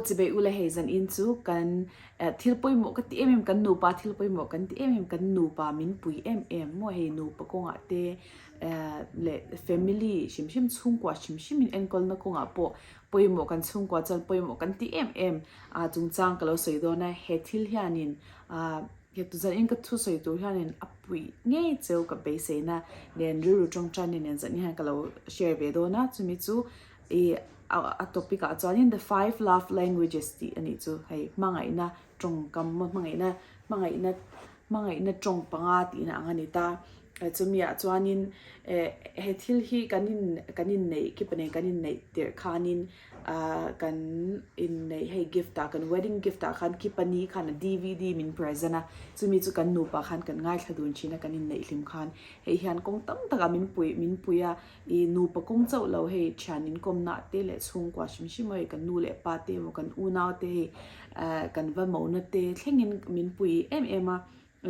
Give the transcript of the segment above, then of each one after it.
Chibei ule hei zan in chu kan thil pawimawh ka ti em em kan nupa thil pawimawh kan ti em em kan nupa min pui em em maw hei nupa kawngah te leh family hrim hrim chhungkua hrim hrim in enkawlna kawngah pawh pawimawh kan chhungkua chuan pawimawh kan ti em em a chungchang ka lo sawi dawn a he thil hianin ah he zan in ka thusawi tur hianin a pui ngei cheu ka beiseina nen rilru tawngtaina nen zan in hian ka lo share ve dawn a chumi chu Ih a topic ah chuanin the five love languages tih a nih chu hei hmangaihna tawngkam maw hmangaihna hmangaihna hmangaihna tawng panga tihna ang a ni ta chumi ah chuanin eh he thil hi kan in kan inneih kipa nen kan inneih tirh khanin ah kan inneih hei gift ah kan wedding gift ah khan kipa ni khan a dvd min present a chumi chu kan nupa khan kan ngaithla dun thin a kan inneih hlim khan hei hian kawng tam takah min puih min pui a. I nupa kawng chauh lo hei thian inkawmna te leh chhungkua hrim hrim hei kan nu leh pa te emaw kan unau te hei kan va mona te thlengin min pui em em a,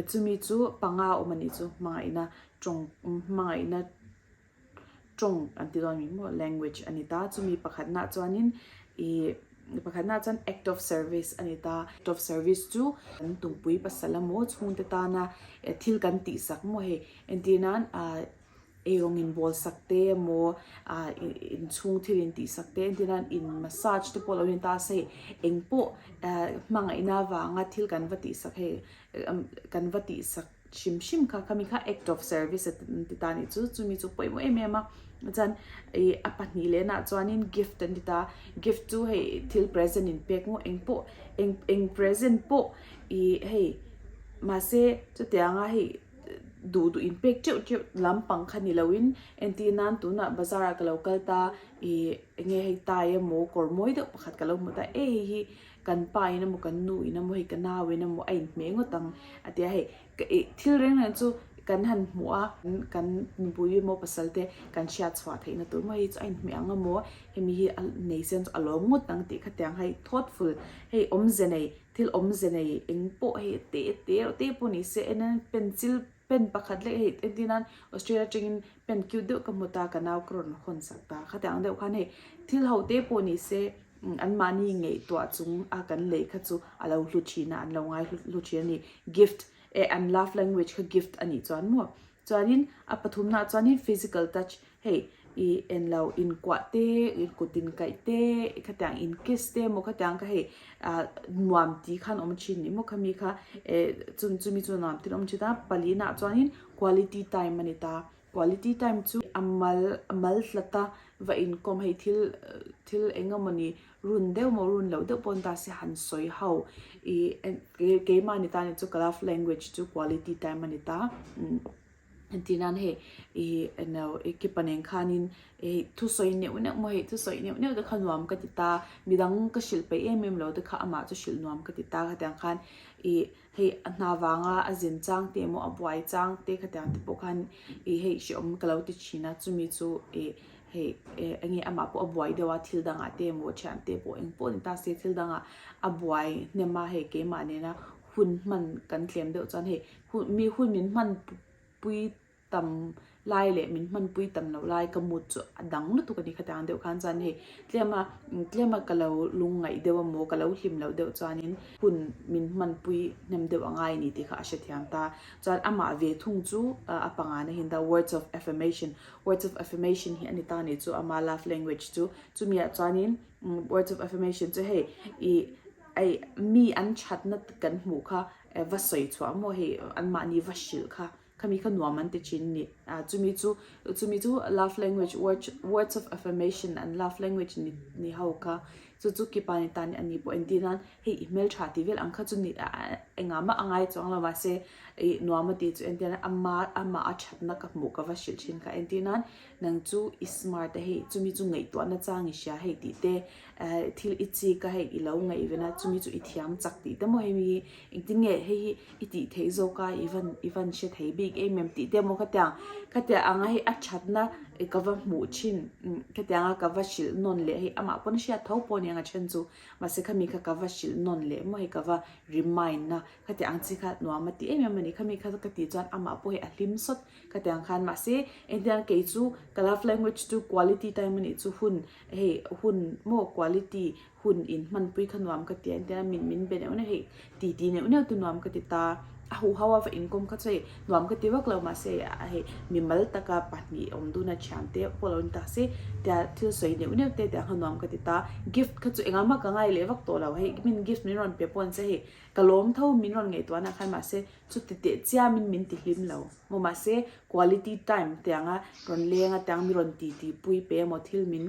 chumi chu panga awm a nih chu hmangaihna tawng hmangaihna tawng an ti dawn a ni maw language a ni ta chumi pakhatna chuanin ih pakhatna chuan act of service a ni ta act of service chu kan tumpui pasal emaw chhungte tana thil kan tihsak maw hei entir nan ah. Eirawng in bawl sak te emaw ah inchhung thil in tih sak te entir nan in massage te pawh lo ni ta se hei eng pawh ah hmangaihna avanga thil kan va tih sak hei kan va tih sak hrim hrim kha khami kha act of service an ti ta anih chu chumi chu pawimawh em em a chuan ih a pahnih leh nah chuanin gift an ti ta gift chu hei thil present in pek maw eng pawh eng eng present pawh ih hei mahse chutianga hei. duh duh in pek teuh teuh lampang kha ni loin entir nan tunah bazar ah ka lo kal ta ih enge hei tai emaw kawr mawi deuh pakhat ka lo hmu ta e hei hi kan pa in emaw kan nu in emaw hei ka nau in emaw a inhmeh ngawt ang a ti a hei ih thil reng reng chu kan han hmuh a kan nupui emaw pasal te kan hriat chhuah theihna tur maw hei chu a inhmeh ang emaw hemi hi a nei sen chu a lawm ngawt ang tih khatiang hei thoughtful hei awmze nei Thil awmze nei eng pawh hei te te reuh te pawh ni se en a pencil pen pakhat leh hei entir nan Australia atangin pen cute deuh ka hmu ta ka nau ka rawn hawn sak ta khatiang ang deuh khan hei thil ho te pawh ni se anmahni ngaihtuah chung a kan lei kha chu a lo hlu thin a an lo ngai hlu thin a ni gift eh an love language kha gift a nih chuan maw Chuanin a pathumnaah chuanin physical touch, hei i en lo inkuah te, kut inkaih te, khatiang in kiss te emaw khatiang kha hei ah nuam tih khan awm thin ni maw khami kha eh chumi chu nuam tih an awm thin a. Palinaah chuanin quality time a ni ta. Quality time chu a mal a mal hlata va inkawm hei thil thil eng emawni Run deuh maw run loh deuh pawh ta se han sawi ho i keimah ni ta ni chu ka love language chu quality time a ni ta entir nan hei i no kipa nen khanin hei thusawi neuh neuh maw hei thusawi neuh neuh te kha nuam ka ti ta midang ka hrilh peih em em lo te kha amah chu hrilh nuam ka ti ta khatiang khan i hei a hna vanga a zin chang te emaw a buai chang te khatiang te pawh khan i hei hrehawm ka lo ti thin a chumi chu i Hei eh enge amah pawh a buai deuh a thil dangah te emaw thian te pawh eng pawh ni ta se thil dangah a buai hnem a hei keimah nena hun hman kan tlem deuh chuan hei hun mi hun min hman pui tam lai leh min hman pui tam loh lai ka mood chu a dang lutuk a ni khatiang deuh khan chuan hei tlema tlema ka lo lungngaih deuh emaw ka lo hlim loh deuh chuanin hun min hman pui hnem deuh a ngai a ni tih kha a hrethiam ta chuan amah ve thung chu a pangana hi the words of affirmation Words of affirmation hi a ni ta ni chu ama love language chu chumi ah chuanin words of affirmation chu hei ih ei mi an thatna kan hmuh kha va sawi chhuah maw hei anmahni va hrilh kha khami kha nuam an ti thin ni ah chumi chu chumi chu love language words words of affirmation an love language ni ni ho kha chu chu kipa ni ta ni ani pawh entir nan hei i hmeltha tih vel ang kha chu ni engah mah a ngai chuang lo mahse ih nuam a tih chu entir nan ama amah a thatna ka hmuh ka va hrilh thin kha entir nan nang chu i smart a hei chumi chu ngaihtuahna chang i hria hei tih te eh thil i chik a hei i lo ngaihven a chumi chu i thiam chak tih te maw hei mi hi engtin nge hei hi i tih theih zawk a i van i van hre thei bik em em tih te maw khatiang khatiang anga hei a thatna ka va hmuh thin khatiang a ka va hrilh nawn leh hei amah pawn a hriat tho pawh a ni ang a then chu. Mahse khami kha ka va hrilh nawn leh maw hei ka va remind a, khati ang chi kha nuam a ti em em a ni, khami kha ka tih chuan amah pawh hi a hlim sawt khati ang khan mahse engtiang kei chu ka love language chu quality time a nih chu hun hei hun maw quality Hun in hmanpui kha nuam ka ti a entir a min min be neuh neuh hei ti ti neuh neuh te nuam ka ti ta a huho a va inkawm kha chu hei nuam ka ti vak lo mahse hei mimal taka pahnih awm dun a thian te pawh lo ni ta se tia thil sawi neuh neuh te tiang kha nuam ka ti ta gift kha chu engah mah ka ngai leh vak tawh lo hei min gift min rawn pe pawh ni se hei ka lawm tho min rawn ngaihtuah na khan mahse chuti teh chiamin min ti hlim lo maw mahse quality time tianga rawn leng a tiang mi rawn ti ti pui pe emaw thil min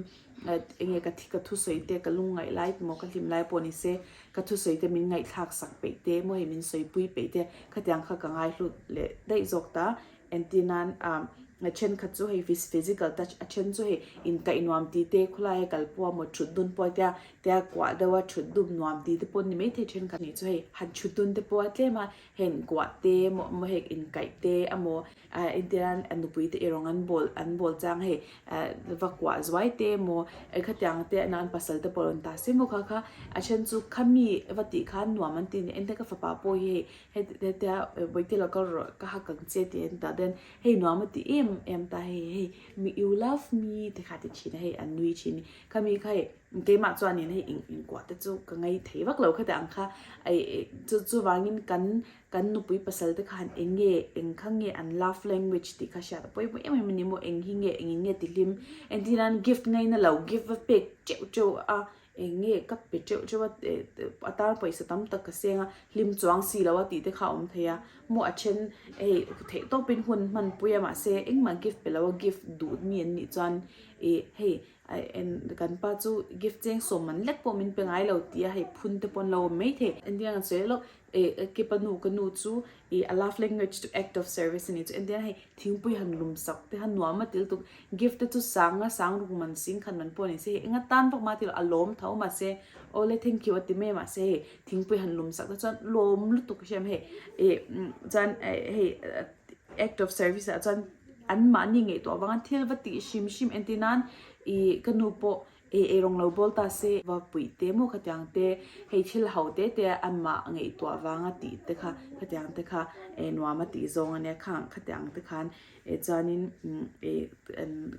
Enge ka thi ka thusawi te ka lungngaih lai emaw ka hlim lai pawh ni se ka thusawi te min ngaihthlak sak peih te emaw hei min sawipui peih te khatiang kha ka ngaihlut leh daih zawk ta. Entir nan ah thenkhat chu hei physical touch a then chu hei inkaih nuam tih te khawlaia kal pawh emaw thut dun pawh tia tia kuah deuha thut dum nuam tih te pawh ni maithei thenkhat nih chu hei han thut dun te pawh a tlem a heng kuah te emaw heng inkaih te emaw Ahh entirnan a nupui te erawng an bawl an bawl chang hei ahh va kuah zuai te emaw eh khatiang te an an pasal te pawh a rawn ta se maw kha kha a then chu khami va tih khan nuam an ti a ni entir ka fapa pawh hi hei hetia bawihte lo kal rawh ka hak ang che tih an tah ten hei nuam a ti em em ta hei hei mi you love me te kha a ti thin a hei an nui thin a ni khami kha hei keimah chuanin hei in inkuah te chu ka ngai thei vak lo khatiang kha eh chu chuvangin kan Kan nupui pasal te khan eng nge eng kha nge an love language tih kha hriat a pawimawh em em a ni maw eng hi nge engin nge ti hlim entir nan gift ngaina lo gift va pek teuh teuh a eng nge ka pe teuh teuh a a tan pawisa tam tak ka seng a hlim chuang si lo a tih te kha a awm thei a maw a then hei theih tawpin hun hmanpui a mahse engmah gift pe lo a gift duh mi an nih chuan ih hei kan pa chu gift cheng sawm man lek pawh min pe ngai lo tih a hei phun te pawh an lo awm maithei entir ang sawi lawk Eh kepa nu ka nu chu ih a love language chu act of service a ni chu entir hei thingpui han lum sak te han nuam a til tuk gift te chu sang a sang ruk man sing khan man pawh a ni se hei enga tan vak mah tilo a lawm tho mahse awle thank you a ti mai a mahse hei thingpui han lum sak te chuan lawm lutuk a hriam hei ih chuan hei act of service ah chuan an mahni ngaihtuah avanga thil va tih hrim hrim entir nan ih ka nu pawh Ei ei rawng lo bawl ta se, va puih te maw khatiang te, hei thil ho te te amah ngaihtuah vanga tih te kha khatiang te kha eh nuam a tih zawng ania khang khatiang te khan eh chuanin eh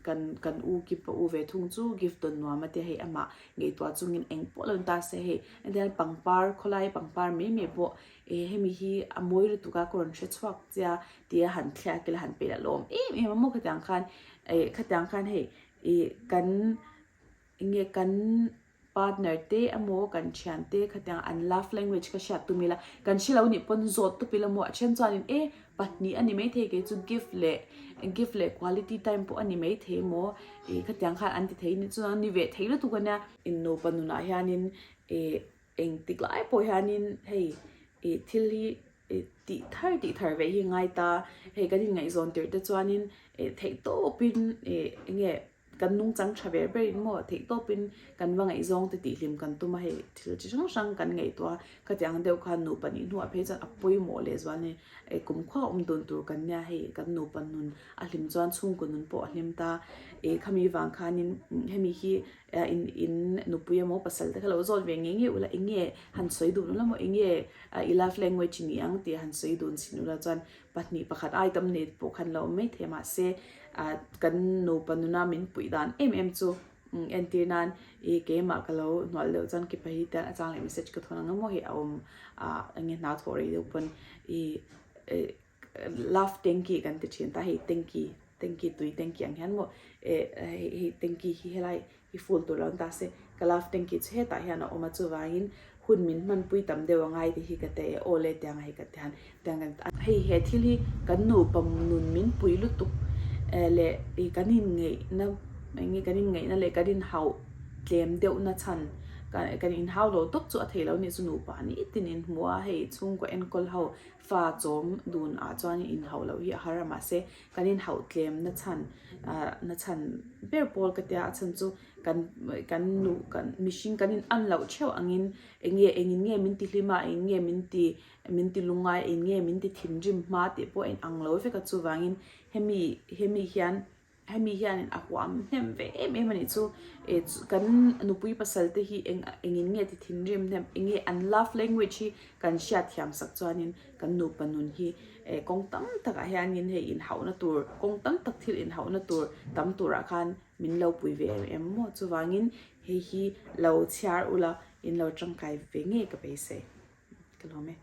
kan kan u ki pawh u ve thung chu gift dawn nuam a tia hei amah ngaihtuah chungin eng pawh lo ni ta se hei hetiang pangpar khawlai pangpar mai mai pawh eh hemi hi a mawi lutuk a ka rawn hre chhuak che a tia han thliak ila han peih lah lawm em em a maw khatiang khan eh khatiang khan hei Ih kan enge kan partner te emaw kan thian te khatiang an love language ka hriat tum ila kan hre lo nih pawn zawt tup ila maw a then chuanin e pahnih a ni maithei kei chu gift leh gift leh quality time pawh a ni maithei emaw ih khatiang khan an ti thei ni chuan ni ve thei lutuk ania. Innupa nunah hianin ih Engtik lai pawh hianin hei ih thil hi ih tih thar tih thar ve hi ngai ta, hei kan inngaihzawn tirh te chuanin ih theih tawpin ih enge kan nungchang tha ber berin maw theih tawpin kan va ngaihzawng te tih hlim kan tum a hei thil chi hrang hrang kan ngaihtuah a, khatiang deuh khan nupa nih hnuah phei chuan a pawimawh lehzual a ni, ih kumkhua awm dun tur kan nia hei kan nupa nun a hlim chuan chhungkaw nun pawh a hlim ta, ih khami vang khanin hemi hi in in nupui emaw pasal te kha lo zawt ve ngei ngei ula eng nge han sawi dun ula maw eng nge i love language ni ang tih han sawi dun chhin ula chuan pahnih pakhat ai tam nei pawh khan lo awm mai thei mahse ah kan nupa nuna min puih dan em em chu entir nan ih keimah ka lo hnual deuh chuan ki pahnih te a chang leh message ka thawn ang emaw hei a awm ah eng nge hna thawh rei deuh pawn ih eh Love tanky kan ti thin ta hei tanky tanky tui tanky ang hian maw eh hei hei tanky hi helai hi full tur lo an ta se ka love tanky chu hetah hian a awm a chuvangin hun min hmanpui tam deuh a ngai te hi ka ti e aw le tiang hei ka ti han tiang kan hei he thil hi kan nupa nun min pui lutuk eh leh ih kan inngeihna eng nge kan inngeihna leh kan inhauh tlem deuh na chhan kan inhau lo tawp chu a thei lo nih chu nupa nitin inhmu a hei chhungkaw enkawl ho Fa chawm dun ah chuan inhauh loh hi a har a mahse kan inhauh tlem na chhan ah na chhan ber pawl ka tia a chhan chu kan kan nu kan mihring kan in an loh theuh angin eng nge engin nge min ti hlim a eng nge min ti min ti lungai eng nge min ti thinrim hma tih pawh a inang lo vek a chuvangin hemi hemi hian Hemi hianin a huam hnem ve em em a nih chu. Eh kan nupui pasal te hi eng engin nge ti thinrim hnem eng nge an love language hi kan hriat thiam sak chuanin kan nupa nun hi eh kawng tam takah hianin hei inhauhna tur kawng tam tak thil inhauhna tur tam turah khan min lo pui ve em em maw. Chuvangin. Hei hi lo chhiar ula in lo tangkai ve ngei ka beisei. Ka lawm e.